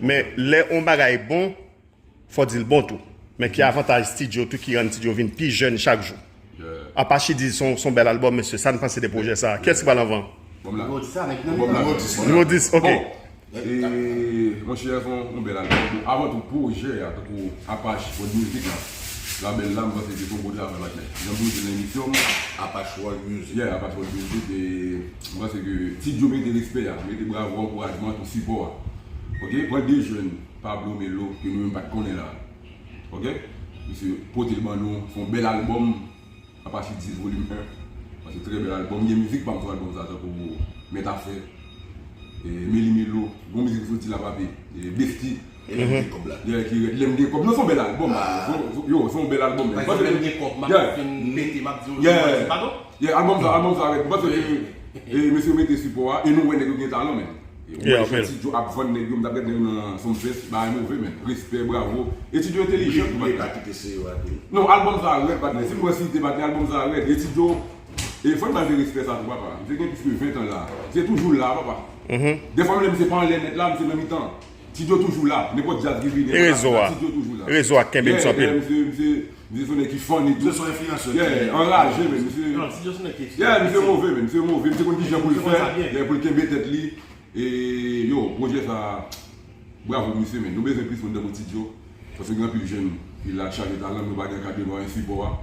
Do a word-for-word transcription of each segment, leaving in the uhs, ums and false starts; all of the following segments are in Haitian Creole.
Men lè yon bagay bon, fò di l bon tou. Men ki avantaj T-Joe tou ki rann T-Joe vin pi jèn chak jou. Apache Diz se yon, se yon bèl albòm, mesye. Sa n panse de pwojè sa a? Kiyès ki pral anvan? Bon, m la. Nimewo dis la, nèg nan Bon, m la. Nimewo dis. Nimewo dis, ok. Bon. E, monchè, se yon, yon bèl albòm. Bon, avan tou, pwojè a, tankou Apache World Music la, labèl la, m panse ke se yon bon travay, patnè. Jan m toujou di nan emisyon m, Apache World Music. Yeah, Apache World Music, e m panse ke T-Joe mete respè a, mete bravo, ankourajman, tou sipò a. Ok? Pran de jèn, Pablo Melo, ke nou menm pa t konnen la. Ok? Misye pote l ban nou, se yon bèl albòm, Apache Diz volim en. Se trè bèl albòm. Gen mizik pa m sou albòm sa, tankou Mèt Afè, e, Meli Melo, gon mizik ki soti la, papi, e, Besti. E lè m gen kòb la. Yeah, ki rèd, lè m gen kòb. Non, se yon bèl albòm, man. Se yon, yo, se yon bèl albòm, men. Pa egzanp, lè m gen kòb, m ap fin pete, m ap di yo, yo, yo, padon. Yeah, albòm sa, albòm sa rèd. M panse ke, e, mesye yo mete sipò a, e nou wè nèg yo gen talan, men. E, ou wè jan T-Joe ap vann nèg yo, m t ap gade yo nan Sumfest, bagay move, men. Respè, bravo. E T-Joe entèlijan tou, patnè. Pa kite se yo a tou. Non, albòm sa rèd, patnè. Si m pran site, patnè, albòm sa rèd. E T-Joe, e fò n ba l respè sa tou, papa. Misye gen plis ke ven tan la. Misye toujou la, papa. Dèfwa menm lè misye pa anlè nèt la, misye nan mitan. T-Joe toujou la. Nenpòt djaz ki vini, e rezo a. T-Joe toujou la. Rezo a kenbe misye anpil. Yeah, yeah, misye, misye, misye se yon nèg ki funny tou. Misye se yon enfliyansè. Yeah, anraje, men misye. Non, T-Joe se yon nèg ki, yeah, misye move, men misye move. Misye konn kijan pou l fè, yeah, pou l kenbe tèt li. E, yo, pwojè sa, bravo misye, men. Nou bezwen plis moun tankou T-Joe. Paske gen anpil jèn ki la chaje talan, men yo pa gen ankadreman, sipò a.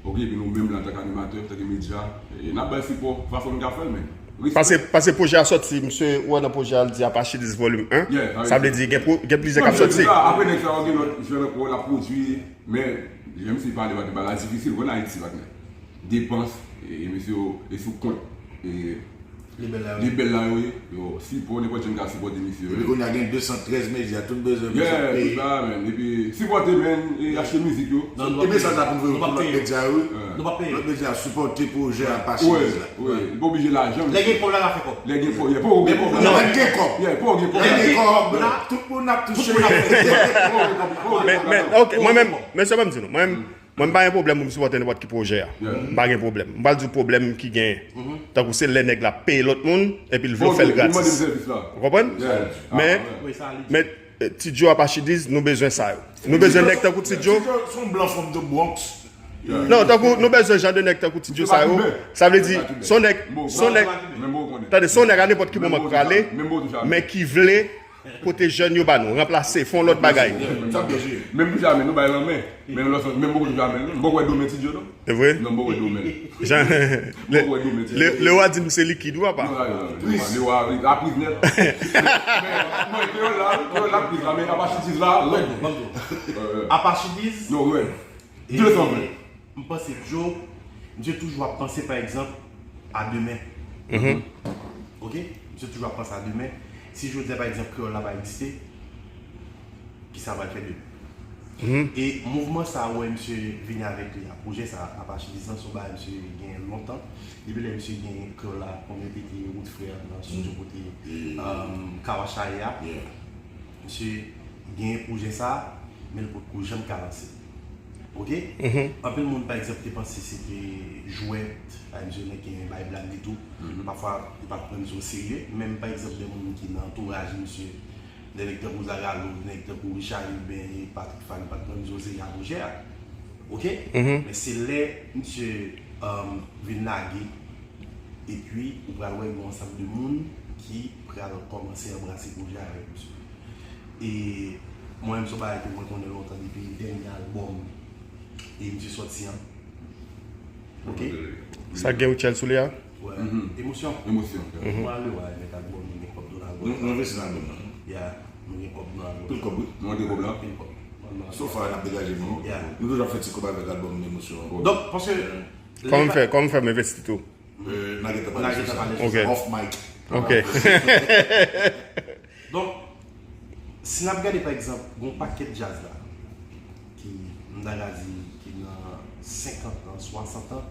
Ok, epi nou menm la, antanke animatè, antanke medya, e n ap bay sipò fason n ka fè l, men. Respè. Pase, pase pwojè a sòti, misye wè nan pwojè a, l di Apache Diz volim en. Yeah, sa vle di gen pwo-, gen plizyè k ap sòti. Non, misye di sa, apre nèg sa yo gen lòt jèn ankò, l ap pwodui, men, jan misye pale, patnè, bagay la difisil, wè n Ayiti, patnè. Depans, e, e mesye yo, e sou kont, e, lebèl la yo ye. Yo, sipò, nenpòt jan n ka sipòte mesye yo. Epi kounye a gen de san trèz medya, tout bezwen, bezwen peye. Yeah, tout la, men. Epi, sipòte, men, e achte mizik yo. E mesaj la pou n voye pou lòt medya yo, wi. Lòt medya, sipòte pwojè Apache Diz la. Wi, li pa oblije lajan. Lè gen kòb la, l ap fè kòb. Lè gen kòb, yeah, pou gen kòb la. Lè gen kòb. Yeah, pou gen kòb. Lè gen kòb, tout moun ap touche. Pou gen kòb. Men, men, ok, mwen menm, men sa ban m di nou, mwen menm, Mwen, m pa gen pwoblèm pou m sipòte nenpòt ki pwojè a. Yeah. M pa gen pwoblèm. M pral di w pwoblèm ki genyen. Tankou se lè nèg la peye lòt moun, epi l vle w fè l gratis. Ou konprann? Yeah. Men, men, eh, T-Joe, Apache Diz, nou bezwen sa yo. Nou bezwen nèg tankou T-Joe. T-Joe, se yon blan from the Bronx. Yeah. Non, tankou, nou bezwen jan de nèg tankou T-Joe sa yo. Sa vle di, se yon nèg, se yon nèg, tande, se yon nèg a nenpòt ki moman k prale, men ki vle pote jèn yo ba nou, ranplase, fè yon lòt bagay. Menm pou jamè, nou bay lanmen. Men lòt, menm poko toujou jamè, non. Poko wè do men Ti Djo, non. E vre? Non, poko wè do men. Jan, le, poko wè do men Ti Djo. Le, Lewa di m se likid, wi, papa. Non, non, non, non. Lewa, Lewa, la priz nèt. Men, men, Kreyòl la, Kreyòl la priz la, men Apachidiz la, rèd. Apachidiz. Yo, rèd. De san vre. M panse Djo, Djo toujou ap panse, pa egzanp, a demen. Mhm. Ok? Misye toujou ap panse a demen. Si jodi a, pa egzanp, Kreyòl la pa egziste, kisa l pral fè demen? Mhm. E mouvman sa a, ou wè misye vini avèk li a, pwojè sa a, Apachidiz lan, se yon bagay misye gen lontan. Depi lè misye gen Kreyòl la, konbyen te gen Wout Frè nan estidyo kote, um, Kawacha ye a. Yeah. Misye gen pwojè sa a, men l potko janm ka lanse. Ok? Mhm. Anpil moun, pa egzanp, te panse se te jwèt, pa egzanp, nèg ki renmen bay blag li tou. Mhm. Pafwa, li pa t pran misye o serye. Menm, pa egzanp, de moun ki nan antouraj misye, de nèg tankou Zagalo, de nèg tankou Richard Urbain, Patrick Fany, pa t pran misye o serye a pwojè a. Ok? Mhm. Men se lè misye, um, vin lage, epi ou pral wè yon ansanm de moun ki pral kòmanse anbrase pwojè avèk misye. E mwen menm, se yon bagay ke mwen konnen lontan, depi dènye albòm e misye sòti an. Ok? Sa gen Rutshelle sou li a? Wè. Mhm. Emosyon. Emosyon. Mhm. Mwen ale wè avèk albòm, nou gen kòb nan albòm. Nou, nou envesti nan albòm nan. Yeah, nou gen kòb nan albòm. Pil kòb, wi. Nou gen kòb la. Pil kòb. So far, n ap degaje nou. Yeah. Nou toujou ap fè ti kòb avèk albòm Emosyon. Donk, paske, kòman fè, kòman fè m envesti tou? Euh, n a gentan pale sou sa. Ok. Off mic. Ok. Donk, si n ap gade, pa egzanp, gon pakèt djaz la, ki, m ta ka di, ki nan senkant an, swasant an,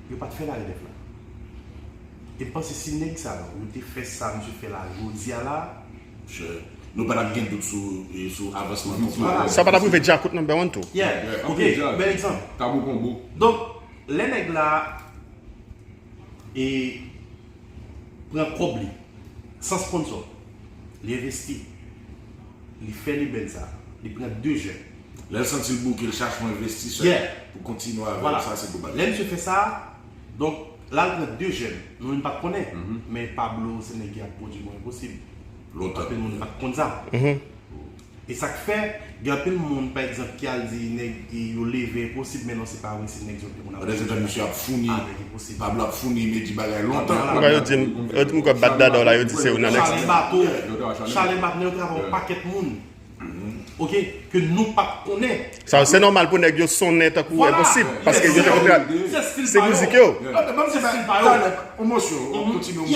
yo pa t fè larèlèv la. E m panse si nèg sa yo, yo te fè sa misye fè la, jodi a la, nou pa t ap gen dout sou, e, sou avansman konpa. Sa pa t ap rive Djakout number one tou. Yeah, ok, bèl egzanp. Tabou Konbo. Donk, lè nèg la, e, pran kòb li, san sponsor, li envesti. Li fè li bèl sa. Li pran de jèn. Lè l santi l bouke, l chache yon envestisè pou kontinye avè l. Sa se gwo bagay. Lè misye fè sa, donk, la l pran de jèn. Nou menm pa t konnen. Men Pablo, se nèg ki ap pwodui mwen posib. Lontan. Anpil moun pa t konn sa. E sa k fè, gen anpil moun, pa egzanp, ki al di nèg yo leve enposib, men non, se pa vre, se nèg yo te konn ap pwodui avèk enposib. Pablo ap founi Medjy bagay lontan. Yo di, yo di m kòm bat dada w la, yo di se ou nan nèg. Chale Bato, Chale Bato, nèg yo travay yon pakèt moun. Ok, ke nou pa t konnen. Sa, se nòmal pou nèg yo sonnen tankou enposib, paske yo te konn se mizik yo. Ban m se stil pa yo. Yon mòso, yon ti yon bon.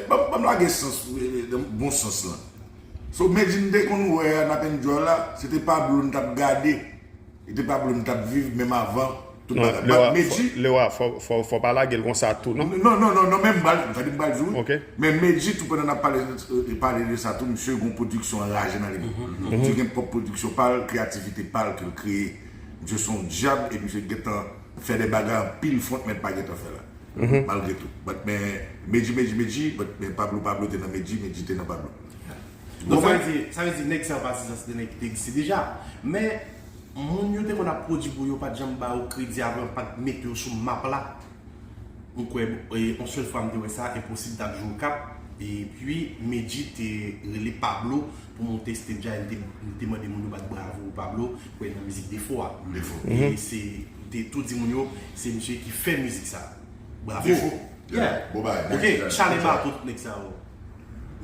Ban m lage sans, bon sans lan. So, Medjy n te konn wè a, n ap enjoy la, se te Pablo n t ap gade. E te Pablo n t ap viv menm avan tout bagay. But Medjy. Lewa, fò, fò, fò pa lage l konsa tou, non? Non, non, non, non, men m pral, m pral di w wi. Men Medjy tou, pandan n ap pale, pale de sa tou, misye gen yon pwodiksyon anraje nan li menm. Misye gen pwòp pwodiksyon pa l, kreyativite pa l ke l kreye. Misye se yon dyab e misye gentan fè de bagay anpil frontman pa gentan fè la. Malgre tou. But men Medjy, Medjy, Medjy, but men Pablo, Pablo te nan Medjy, Medjy te nan Pablo. Donk, sa vle di, sa vle di nèg sa yo pa se nèg ki te egziste deja. Men moun yo te konn ap pwodui pou yo, pa t janm ba yo kredi avan, pa t mete yo sou map la. M kwè, e, yon sèl fwa m te wè sa, Enposib t ap jwe Okap. Epi Medjy te rele Pablo pou monte stage a, li te, li te mande moun yo bat bravo pou Pablo, kwè nan mizik Defo a. Defo. E se, li te tou di moun yo, se misye ki fè mizik sa. Bravo. Defo. Yeah. Bon bagay. Ok, Chale Bato, tout nèg sa yo.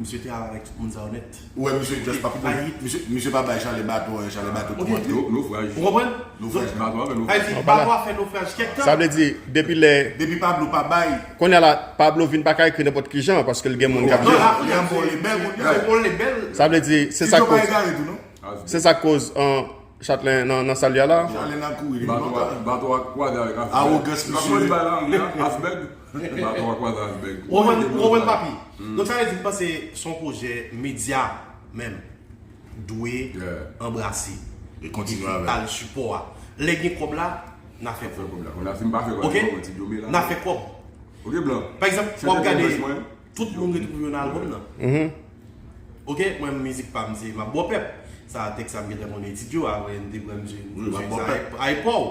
Misye te al avèk tout moun sa yo nèt. Ou wè misye just pa pou misye, misye pa bay Chale Bato, Chale Bato tou antre. Nofraj. Ou konprann? Nofraj. Bato a fè nofraj. Sa vle di, Pablo a fè nofraj kèk tan. Sa vle di, depi lè. Depi Pablo pa bay. Kounye a la, Pablo vin pa ka ekri nenpòt ki jan, paske l gen moun k ap jwe. Non, la, kounye a, se pon lebèl, kounye a, se pon lebèl. Sa vle di, se sa k koz. Se sa k koz, an, Chatelain nan, nan sal li a la. Chatelain nan kouri depi lontan. Bato a kwaze avèk Asbèg. Awogans misye. L ap mande bay la anglè a, Asbèg. Bato a kwaze Asbèg. Ou konprann, ou konprann, papi? Donk, sa vle di, m panse se yon pwojè medya menm dwe anbrase. E kontinye avè l. Epi ba l sipò a. Lè gen kòb la, n a fè kòb. Kounye a, si m pa fè kòb, ok? N a fè kòb. Ok, Blan. Pa egzanp, w ap gade, tout moun retwouve yo nan albòm nan. Ok, mwen mizik pa m se M ap bò pèp. Sa tèks sa m gentan konn etidye w, avan m te pran misye, misye sa, Aypòw.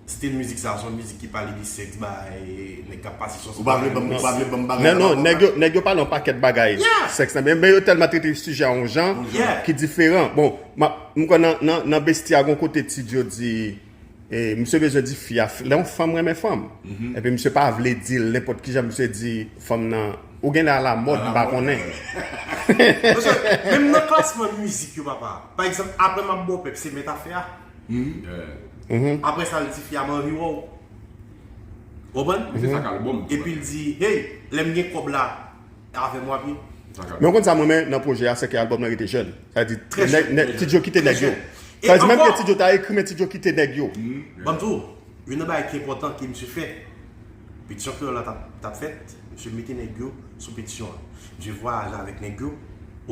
Stil mizik sa, se yon mizik ki pale de sèks, bay nèg k ap pase sou. Ou pa vle ban m, ou pa vle ban m bagay. Men non, nèg yo, nèg yo pale yon pakèt bagay. Sèks nan, men, men yo tèlman trete sijè a yon jan ki diferan. Bon, m ap, m kwè nan, nan, nan Bestia gon kote Ti Djo di, E, misye bezwen di fi a, lè yon fanm renmen fanm, epi misye pa vle di l nenpòt ki jan, misye di fanm nan, ou gen lè a la mòd, m pa konnen. Paske menm nan klasman mizik yo, papa. Pa egzanp, apre M ap bò pèp, se Mèt Afè a. Apre sa, l di fi a, M anvi wè w. Ou konprann? Se sa k albòm. Epi l di, hey, lè m gen kòb la, avè m w ap ye. Men w konn sa m renmen nan pwojè a, se ke albòm nan rete jèn. Sa vle di, nèg, nèg, Ti Djo kite nèg yo. Sa vle di, menm ke Ti Djo ta ekri, men Ti Djo kite nèg yo. Ban m di w, youn nan bagay ki enpòtan ke misye fè, petisyon kreyòl la t ap, t ap fèt, misye mete nèg yo sou petisyon an. Misye vwayaje avèk nèg yo,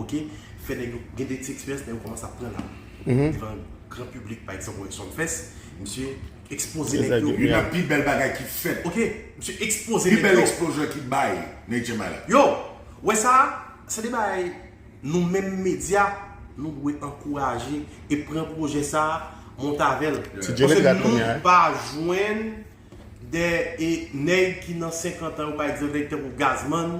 ok, fè nèg yo gen de ti eksperyans, nèg yo kòmanse ap pran lari. Devan gran piblik, pa egzanp, wè Sumfest, misye ekspoze nèg yo. Youn nan pi bèl bagay ki fèt. Ok, misye ekspoze nèg yo. Pi bèl eksplozyon ki bay nan H M I la. Yo, wè sa, se de bagay nou menm medya, nou dwe ankouraje e pran pwojè sa, monte avè l. Paske nou pa jwenn de, e, nèg ki nan senkant an yo, pa egzanp, nèg tankou Gazman,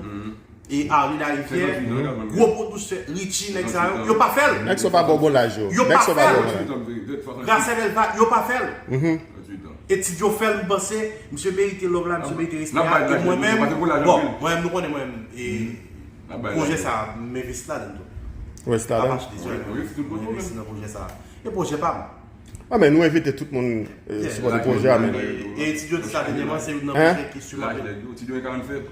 e Arly Larivière, gwo pwodiktè, Richie, nèg sa yo, yo pa fè l. Nèg sa yo pa ba w bon laj yo. Yo pa fè l. Grasè Delva, yo pa fè l. E Ti Djo fè l, m panse, misye merite love la, misye merite respè a. E mwen menm, bon, mwen menm nou konnen mwen menm, e pwojè sa, m envesti ladan l tou. Ou envesti ladan l? M envesti nan pwojè sa. E pwojè pa m. A, men nou envite tout moun, e, sipòte pwojè a, men. E Ti Djo di sa dènyèman, se youn nan pwojè ki sou laj nèg yo. Ti Djo gen karannsèt.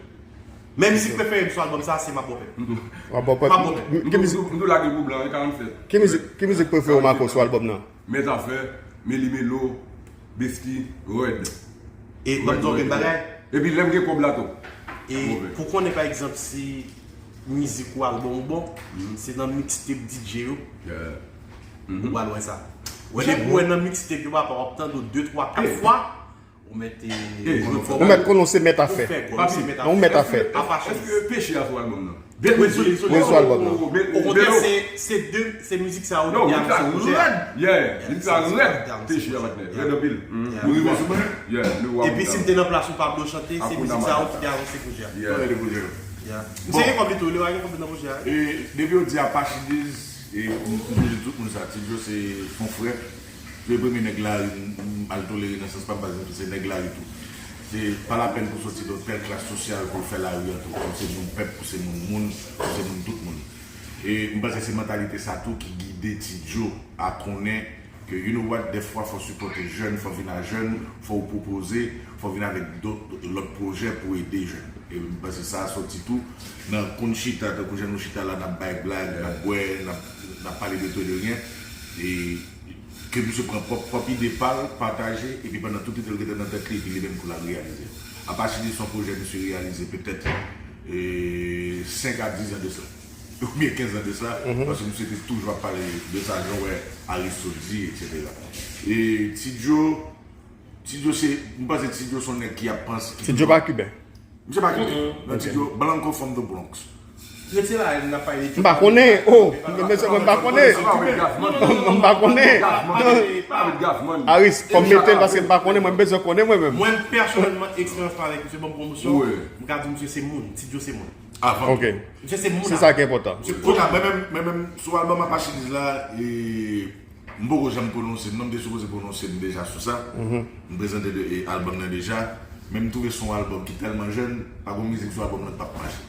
Men mizik prefere m sou albòm sa, se M ap bò pèp. M ap bò pèp. M ap bò pèp. M, m, ki mizik, m tou lage pou Blan, e karannsèt. Ki mizik, ki mizik prefere w, Marco, sou albòm nan? Mèt Afè, Meli Melo, Besti, Rèd. E ban m di w yon bagay. Epi lè m gen kòb la tou. E pou konnen, pa egzanp, si mizik ou albòm ou bon, se nan mixtape D J yo ou pral wè sa. Wè, depi w wè nan mixtape yo, papa, w ap tande w de, twa, kat fwa, ou mèt, e, ou mèt konnen w se Mèt Afè. Ou fè kòb, ou se Mèt Afè. Ou Mèt Afè. Èske peche a sou albòm nan? Red Sou album nan. Okontrè, se de se mizik sa yo ki te anonse pou Jè. Yeah, mizik sa rèd. Te chè patnè. Rèd anpil. Ou rive sou mwen? Epi si m te nan plas ou Pablo chante, se mizik sa yo ki te anonse pou Jè. Mwen rele pou Jè. M se gen kòb li tou, li pa gen kòb li nan pwojè a. Depi yo di Apache Diz, e m toujou di tout moun sa, Ti Djo se yon frè. Li premye nèg lari m al tolere nan sans pa m, paske se nèg lari tou. Se pa lapèn pou soti nan tèl klas sosyal pou l fè lari an tou. Ou se moun pèp, ou se moun moun, ou se moun tout moun. E m panse se mantalite sa tou ki gide Ti Djo a konnen ke you know what, dèfwa fò w sipòte jèn, fò w vin a jèn, fò w pwopoze, fò w vin avèk dòt lòt pwojè pou ede jèn. E m panse sa soti tou nan konn chita, tankou jan nou chita la, n ap bay blag, n ap bwè, n ap pale de tout e de rien. E ke misye pran pwòp pwòp ide pa l, pataje, epi pandan tout ide l gentan nan tèt li, epi li menm pou l al reyalize. Apache Diz se yon pwojè misye reyalize petèt senk a diz an de sa, oubyen kenz an de sa, paske misye te toujou ap pale de sa, jan w wè Aristo di, etsetera. E Ti Djo, Ti Djo se, m panse Ti Djo se yon nèg ki ap panse. Ti Djo pa kiben. Misye pa kiben. Non, Ti Djo, Blanco from the Bronx. Rete la, n ap pale de. M pa konnen, oh, mwen pa konnen. M pa konnen. Aris, fò m mete l paske m pa konnen, mwen m bezwen konnen mwen menm. Mwen pèsonèlman, eksperyans pa avèk misye ban m pwomosyon, m ka di misye se moun, Ti Djo se moun. Avan. Misye se moun. Se sa ki enpòtan. Kounye a, mwen menm, mwen menm, sou album Apache Diz la, e, m poko janm pwononse m non, m te sipoze pwononse m deja sou sa. M prezante de, e, album nan deja, men m twouve se yon album ki tèlman jèn, pa gen mizik sou album nan k p ap mache.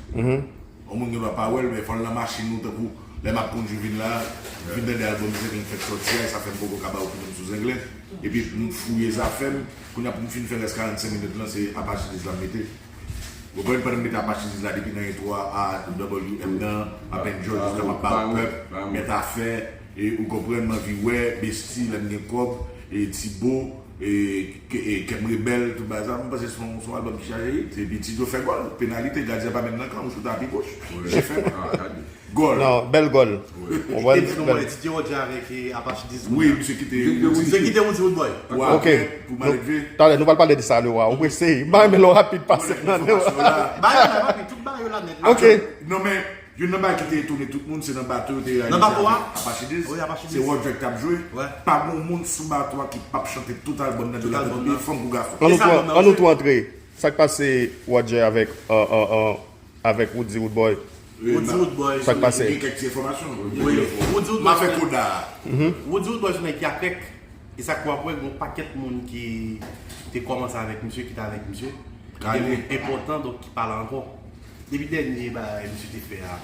Yon moun gen dwa pa wè l, men fò l nan machin ou, tankou lè m ap kondui vin la, m fin tande album Zengleng fèk sòti a, e sa fè m poko ka ba opinyon m sou Zengleng. Epi m fouye zafè m, kounye a pou m fin fè rès karannsenk minit lan, se Apache Diz la m mete. Ou konprann, pandan m mete Apache Diz la depi nan entwo a, W M nan, m ap enjoy jiska m ap ba pèp, mèt afè, e ou konprann, m anvi wè, Besti, lè m gen kòb, e Ti Bo, e, e Kè m Rebèl, tout bagay sa, m panse se yon, se yon album ki chaje hit. Epi Ti Djo fè gòl, penalite, gadyen pa menm nan kan, ou choute a pi goch. J F M. Gòl. Non, bèl gòl. Ou konprann? Bèl. Ti Djo Roger avèk, e, Apache Diz. Wi, misye kite. Misye kite Woody Woodboy. Ok. Pou Maledve. Talè, nou pral pale de sa, Lewa. Ou prese. M pa renmen lè w rapid pase nan Lewa. Bagay yo la, papi, tout bagay yo la nèt. Ok. Non, men, youn nan bagay ki te etone tout moun, se nan bato yo te reyalize avèk Apache Diz. Se Roger k t ap jwe. Pa gen yon moun sou bato a ki p ap chante tout album nan, de la tèt ou pye, fanm kou gason. Ann nou tou antre. Sa k pase Roger avèk, euh, euh, euh, avèk Woody Woodboy? Woody Woodboy. Sa k pase? Gen kèk ti enfòmasyon. Wi. Woody Woodboy. M a fè koda. Woody Woodboy se yon nèg ki akrèk. E sa k w ap wè, gen yon pakèt moun ki te kòmanse avèk misye, ki te avèk misye. Gen moun enpòtan, donk, ki pa la ankò. Depi dènye bagay misye te fè a,